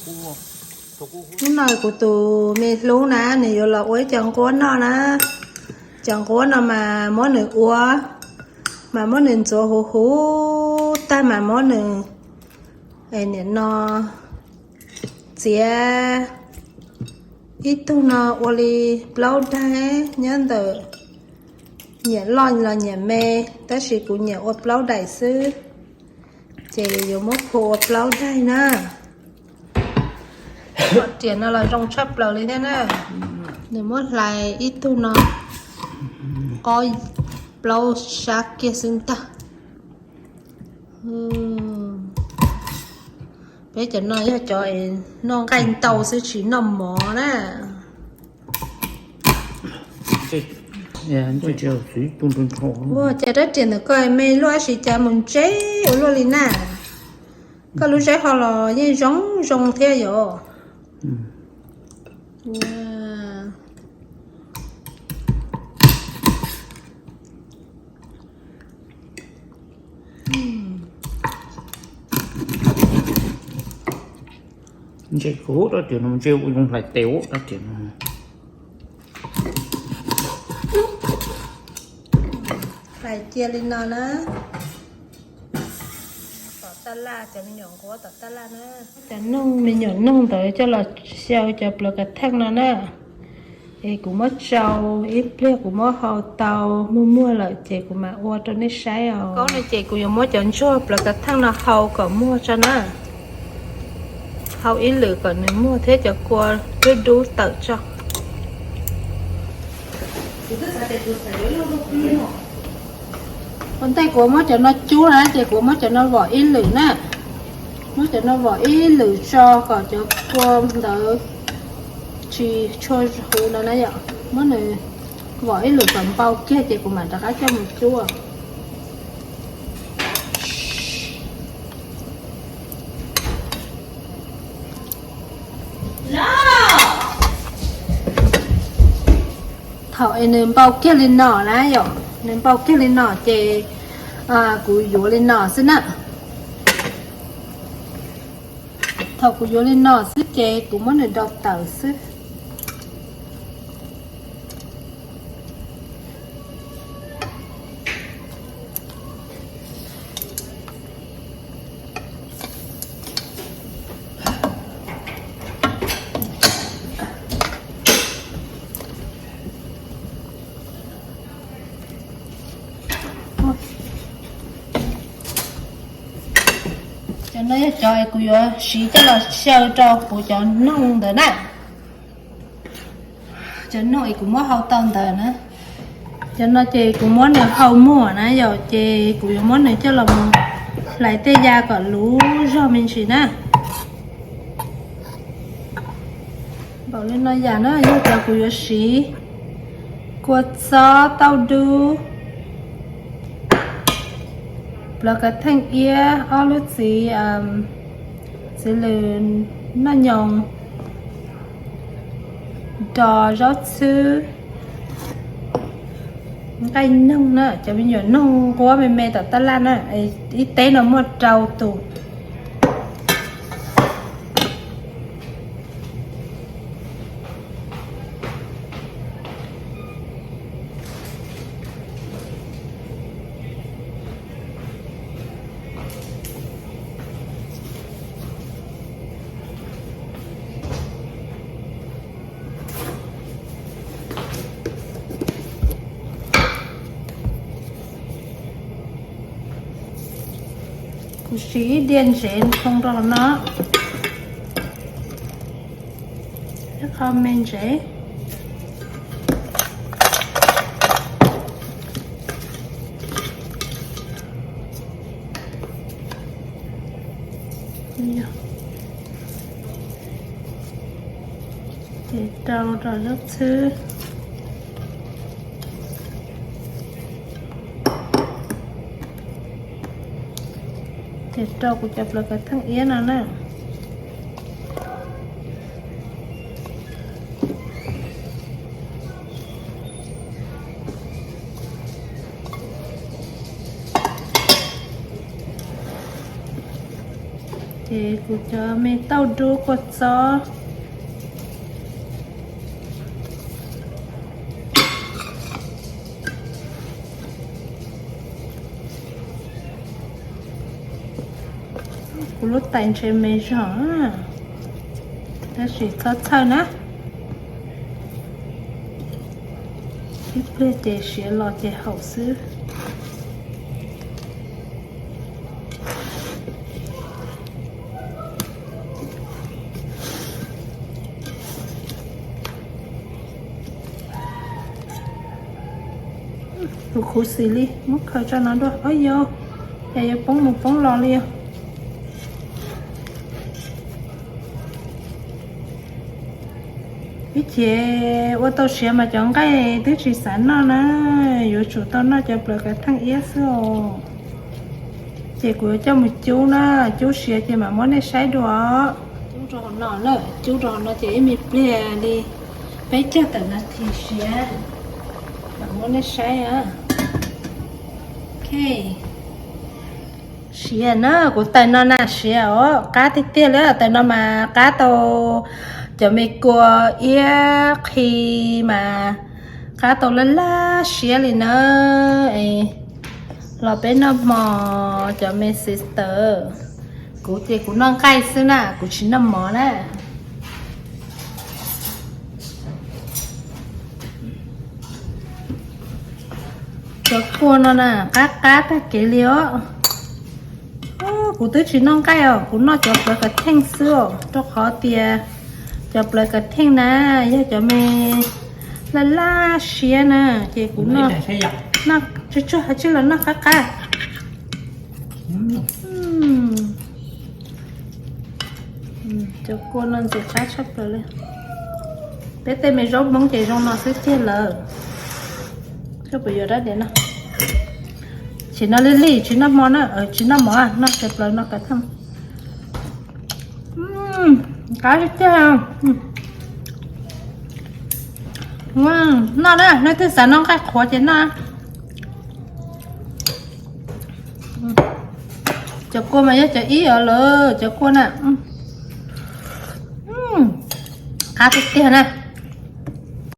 Hnub no kuv tus me hlub na, nws yuav los ua ib co nquab noj na. Cov nquab no mas muab nws ua, mas muab nws ntxuav huv huv tag mas muab nws, nim no txiav ib tug no ua li plaub daim nyob ntawm nyiam loj los nyiam me, tab sis kuv nyiam ua plaub daim xwb, ces yuav muab phua ua plaub daim na. Riam no los zoo tshaj plaws li thiab na. Nws muab hlais ib tug no ob plaub sab kiag xwb ntag. Peb cov no yog cov es noj nqaij ntau xwb tsis noj mov na. Ua cas rab riam ntawm koj me luaj tab sis cas mus ntse ua luaj li na. Koj lub zeb ho los yeej zoo zoo thiab yom. Ntse kuv rab riam no ntse ua zoo hlais tes rab riam no. Hlais cia li no na. Tom taj laj, cov me nyuam nquab tom taj laj na. Cov noog, me nyuam noog ntawd coj los xyaw cov plawv kav theej no na. Es kuv muab tsau ib pliag, kuv muab hau tau muag muag lawm ces kuv mam ua rau nej saib os. Kaub no ces kuv yuav muab cov ntsuag plawv kav theej no hau kom muag tso na. Hau ib lwm kom nws muag thiab cov kua dub dub tawm tso. Ua ntej kuv muab cov no cub na ces kuv muab cov no vom ib lwm na. Muab cov no vom ib lwm tso kom cov kua ntawd tsis tshua huv no na yom. Muab nws vom ib lwm kom npau kiag ces kuv mam rov qab coj mus cub. Thaum es nws npau kiag li no na yom, nws npau kiag li no ces kuv yuav li no xwb na. Thaum kuv yuav li no xwb ces kuv muab nws rau tawm xwb. Cov no yog cov kuv yuav siv coj los xyaw rau kuv cov noog ntawd na. Cov noog es kuv muab hau tau ntawd na. Cov no ces kuv muab nws hau muag na yom, ces kuv yuav muab nws coj los mus hlais tej ya kom luv zog me ntsis na. Npaum li no yam na yog cov kuv yuav siv: kua txob, tauj dub, plawv kav theej iab, ob lub txiv, txiv lws noj nyoos, dos zaub txhwb, nqaij noog na, cov me nyuam noog nquab me me tom taj laj na, ib teb no muaj rau tus. Kuv siv ib diav ntsev thoo rau hauv no, ib qho me ntsev. Ces rau rau zaub txhwb. Ces rau kuv cov plawv kav theej iab no na. Ces Kuv cov me tauj dub kua txob. Kuv lub tais ntshe me zog, tab sis txhob txhawj na, ib pliag ces siav los ces haum xwb. Kuv khuv xim li, muab khaws tso no dua. Ob yau, cas yuav poob mus poob los li os. Ib ces ua tau siav mas cov nqaij twb tsis xav noj na, yuav tsum tau noj cov plaws kav theej iab xwb os. Ces kuv yuav coj mus cub na, cub siav ces mam muab nej saib dua. Cub rau hauv no na, cub rau hauv no ces ib me pliag li peb caug tawm nas this siav, mam muab nej saib. Ok, siav na, kuv tais no na siav os, qab tiag tiag li. Tais no mas qab tau cov me kua iab qhi mas qab tau laj laj siab li na. Los peb noj hmo, cov me sister. Kuv ces kuv noj nqaij xwb na, kuv tsis noj mov na. Cov kua no na qab qab tag kev li os. Kuv twb tsis noj nqaij os, kuv noj cov plawv kav theej xwb os, rau qhov tias cov plawv kav theej na yog cov me laj laj siab na, ces kuv noj, noj tsuag tsuag tsis los noj qab qab. Cov kua no ntxim qab tshaj plaws li. Peb tej me zaub Hmoob ces zoo no xwb tiag lawm. Koj puas yuav rab diav no? Ces no li li tsis noj hmo na, tsis noj mov, noj cov plaws no kav theej. Qab tiag tiag. Noj na, leej twg xav noj nqaij qhuav ces noj. Cov kua mas yog cov ib os lawm, cov kua na. Qab tiag tiag na.